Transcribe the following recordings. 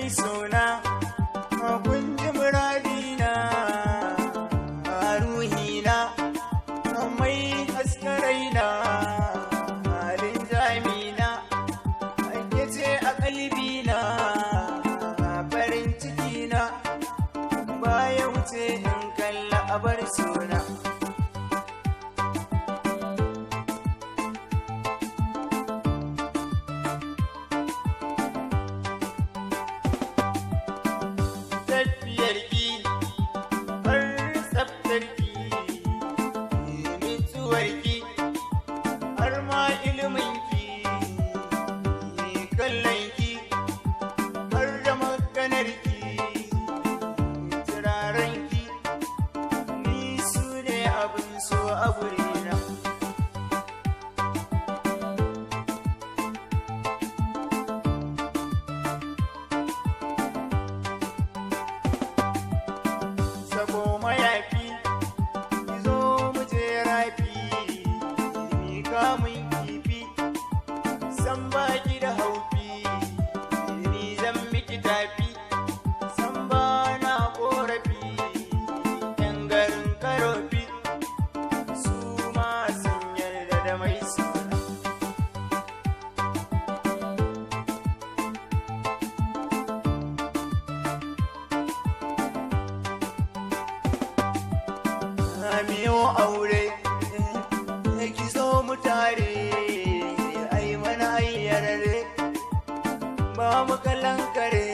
Mai suna kun ji muradina, ruhina mai haska raina, halin jamina ake ce a kalbina, farin cikina baya wuce in kalla abar suna. Tafiyarki har tsaftarki, nutsuwarki har ma iliminki, kallonki har da maganarki, turarenki ni su ne abin so a gurina. Sabo mayafi ki zo mu je rafi, mi kamun kifi san baki da haufi, ni zan miki tafi san ba na korafi, yan garin karofi su ma sun yarda da mai suna. Miyo aure ki zo mu tare, ai mana ayyarare ba mu kallon kare,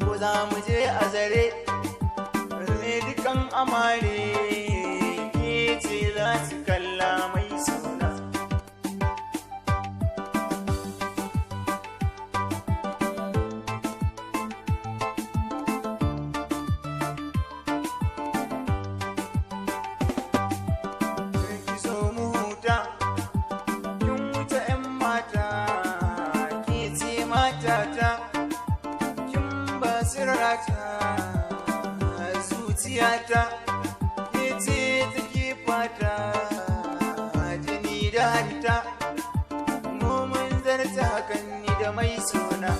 ko za mu je a zare ne dukan amare, ke ce za su kalla mai suna. Ki zo mu huta, kin wuce 'yan mata, ke ce matata, kin basirata zuciyata, ke ce take fata jini da hanta, mu mun zarta hakan ni da mai suna.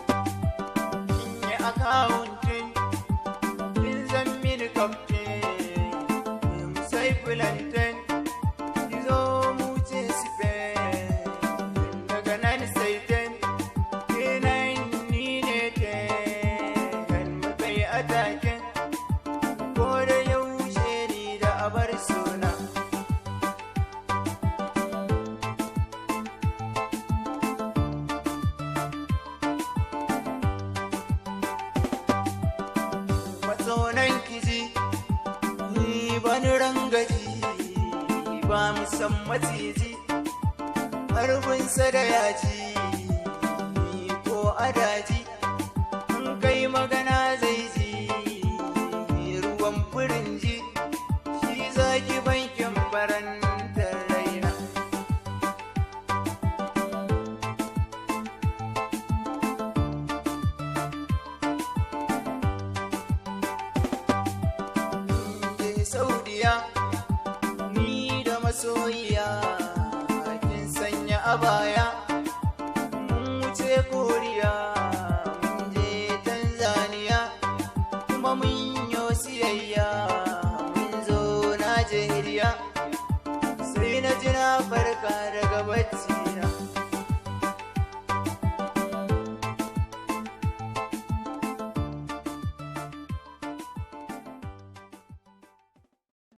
Kin yi akawuntin, kin zan mini kaftin, sai filantin ki zo mu ce Spain, daga nan sai ten ke nan ni ne ten, mu kai atakin ko da yaushe ni da abar suna. Matsonan kiji ni bani rangaji ba musan maciji, harbinsa da yaji ko adaji, in kai magana zai ji ruwan firinji, shi zaki bankin farantar raina. Je Saudiya ni da masoyiya, kin sanya abaya, mun wuce Koriya, mun je Tanzania, kuma mun yo siyayya, mun zo Najeriya, sai na ji na farka.